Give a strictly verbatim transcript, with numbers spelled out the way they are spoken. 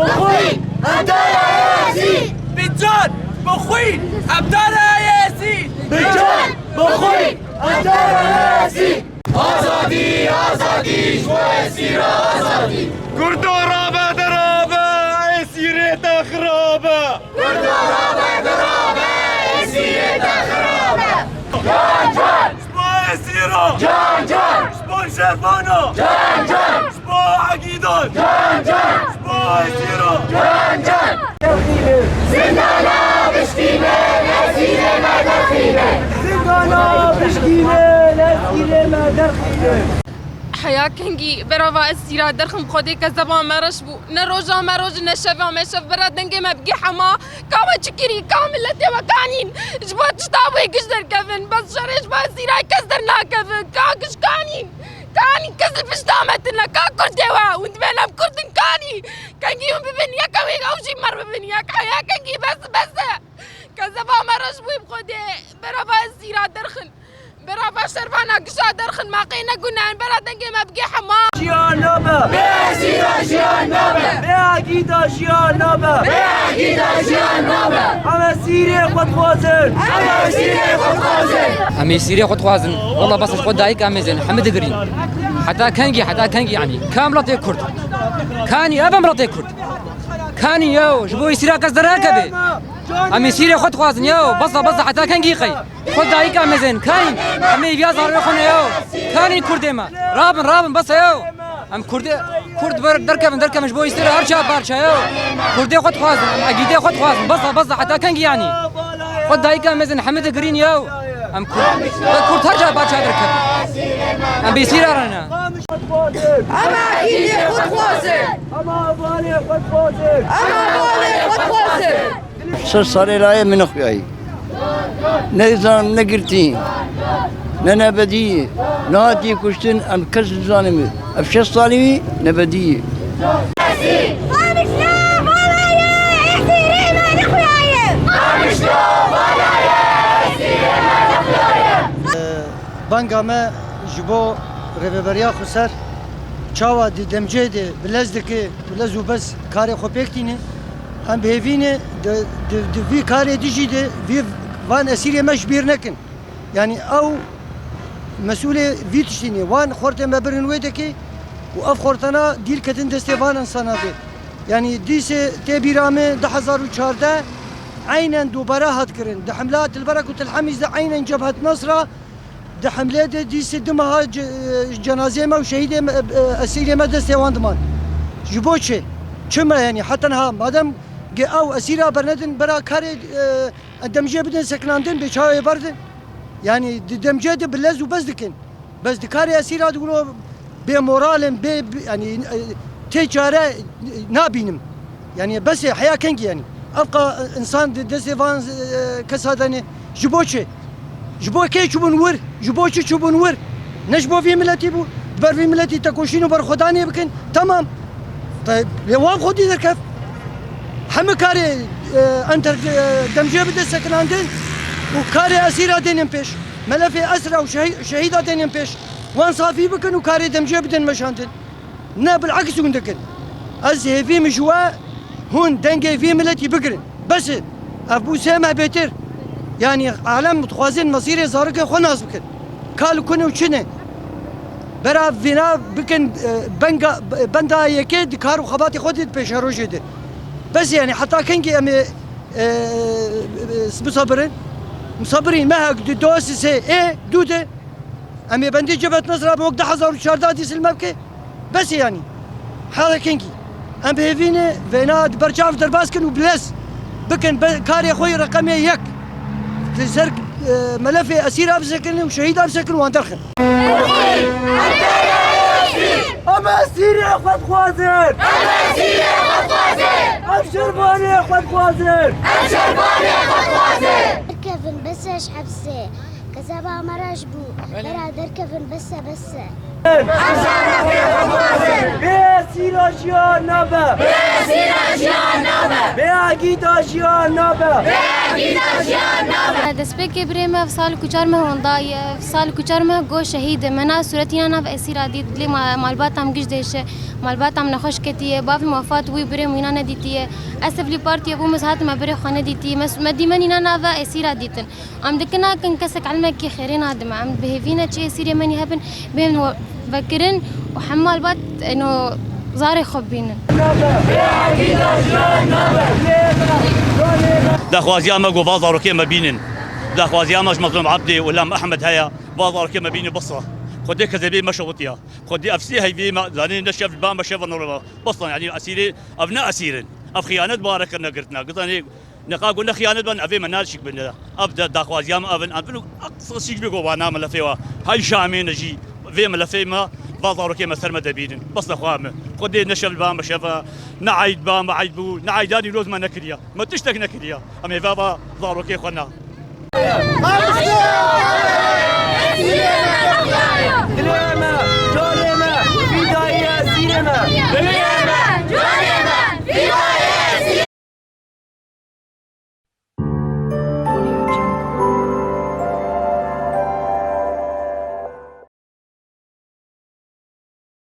Bixwîn, em te re hêzî. Bi can, bi xwîn, em te re hêzî. Bi can, bi xwîn, em te re hêzî. Azadî, azadî, ji bo esîra azadî. Kurdo rabe dirabe, esîrê te xirabe. Kurdo rabe dirabe, esîrê te xirabe. Can can. Ji bo esîra. Can can. Ji bo şervana. Can can. Ji bo egîdan. Can can. Ji bo esîra. Can can. Zindana bişkînin, esîrê me derxînin. Zindana bişkînin, esîrê me derxînin. Heya kengî berava esîra derxim, Xwedê kezeba me reş bû. Ne roja me roj, ne şeva me şev, bera dengê me bigê hema. Ka we çi kirî, ka miletê we kanîn. Ji bo tişta wê giş derkevin, bes şerê ji bo esîra kes dernakevin. Ka giş kanîn, kanîn kes li pişta me tune, ka kurdê we, hûn dibên em kurd in kanî. Kengî hûn bibin yek, ew ê ew jî mer bibin yek. Heya kengî bes, bes e. Kezeba me reş bû bi Xwedê, berava esîra derxin. Berava şervana gişa derxin, ma qey ne gunan, bera dengê me bigê hema. Jiyan nabe. Bê esîra jiyan nabe. Bê egîda jiyan nabe. Bê egîda jiyan nabe. Em esîrê xwe dixwazin. Em esîrê xwe dixwazin. Em esîrê xwe dixwazin. Wela bes ji xwe dayik em êzên, hemî digirîn. Heta kengî, heta kengî yanî. Ka miletê Kurd. Kanî ev e miletê Kurd. Kanî yew, ji bo esîra kes dernakeve. Em esîrê xwe dixwazin yew. Bes e, bes e, heta kengî qey. Xwe dayika mezin, kayîn? Em ê viya zarokê xwe ne ya. Kanî kurdê me? Rabin, rabin, bes e ya. Em kurdê, kurd ber-, derkevin, derkevin ji bo îstira her çiya parça ya. Kurdê xwe dixwazin, em egîdê xwe dixwazin. Bes e, bes e, heta kengî yanî? Xwe dayika mezin, hemî digirîn ya. Em kurd, kurd her çiya parça derkevin. Em bi îstira re ne. Em egîdê xwe dixwazin. Em hevalê xwe dixwazin. Em hevalê xwe dixwazin. Sed salê layê min nexuyayî. Ne zan, ne girtî, ne nebedî, nehatî kuştin, em kes nizanim. Ev şeş salî wî nebedî. Banga me ji bo Rêveberiya Xweser çawa di demcê de bi lez dike, bi lez û bez karê xwe pêk tîne. Em bi hêvî ne di, di, di vî karê dijî de vî van esîrê me ji bîr nekin. Yanî ew mesûlê vî tiştî ne. Wan xortê me birin wê dekê û ev xortana dîl ketin destê van insana de. Yanî dîsê tê bîra min du hezar û çardeh eynen dubare hat kirin. Di hemla Tilberek û Tilhemîz de eynen Cebhet Nasra Di hemlê de dîsê du meha ce-, cenazeyê me û şehîdê me, e, esîrê me destê wan diman. Ji bo çi? Çi me, yanî heta niha madem ge ew esîra bernedin, bera karê, e, demcê bidin sekinandin, bê çawê berdin. Yanî di demcê de bi lez û bez dikin. Bes di karê esîra de wilo bê moral in, bê, bê, yanî, e, tê çare, e, nabînim. Yanî bes e, heya kengî yanî. Evqa, e, însan di destê van, e, kesa de ne. Ji bo çi? Ji bo kê çûbûn wir? Ji bo çi çûbûn wir? Ne ji bo vî miletî bû. Di ber vî miletî tekoşîn û berxwedanê bikin. Temam. Te lê wan xwedî derkev. Hemî karê, e, enter, e, demcê bide sekinandin û karê esîra dênin pêş. Melefê esra û şehî-, şehîda dênin pêş. Wan safî bikin û karê demcê bidin meşandin. Ne bil'eks hûn dikin. Ez hêvî min ji we hûn dengê vî miletî bigirin. Bes e. Ev bû sê meh bêtir. Yanî alem dixwazin mesîrê zarokê xwe nas bikin. Kal û kun û çi ne? Bera vîna bikin, e, benga, benda yekê di kar û xebatê xwe de di pêşerojê de. Bes e, yanî heta kengî em ê, e, e, misabirin? Misabirin mehek du, du sê, ê, du de. Em ê bendê Cebhet Nasra bi wek du hezar û çardeh dîsil me bike. Bes e yanî. Heta kengî. Em bi hêvî ne vêna di ber çav derbas kin û bilez bikin be-, karê xwe yê reqemê yek. Li ser, e, melefê esîra bisekin û şehîda bisekin wan derxin. Em esîrê xwe dixwazin! Em esîrê xwe dixwazin! Em şervanê xwe dixwazin! Em şervanê xwe dixwazin! Derkevin, bes e ji hepsê. Kezeba me reş bû. Bera derkevin, bes e, bes e. Bê esîra jiyan nabe. Bê esîra jiyan nabe. Bê agîda jiyan nabe. Bê agîda jiyan nabe. Destpêkê birê me ev sal kuçar me honda ye. Ev sal kuçar me go şehîd e. Me na sûretî na nav esîra dît. Dilê ma-, malbata min giş dêşe. Malbata min nexweş ketiye. Bavê min wefat bû, birê min wîna nedîtiye. Ez tevlî partiye bûm, ez hatime birê xwe nedîtî. Me, me dîmenî na nav esîra dîtin. Em dikin nakin kesek elmekî xêrê nadime. Em bi hêvî ne çi esîrê menî hebin, bên vekirin û hema li bat eno zarê xwe bînin. Daxwaziya me ku va zarokê me bînin. Daxwaziya me ji Mezlûm Ebdê û Lam Ehmed heye. Va zarokê me bînin besa. Xwedê kezebê me şewitiya. Xwedê ev sê heyvê me zanî ne şev ba me şev normal. Besa, yanî esîrê, ev ne esîr in. Ev xiyanet bare kirine girtina. Gizanê, niqa ku ne xiyanet ban, evê me naşik bin. Ev de daxwaziya me ev in. Ev in aqsa şik bê ku wana milefê wa. Hay Şamê ne jî vê milefê me, va zarokê me ser me debînin. Bes lexwa me. Xwedê ne şev ba me şeva, ne eyd ba me eyd bû, ne eydanî roz me nekiriya. Me tiştek nekiriya. Em ê va va zarokê xwe na.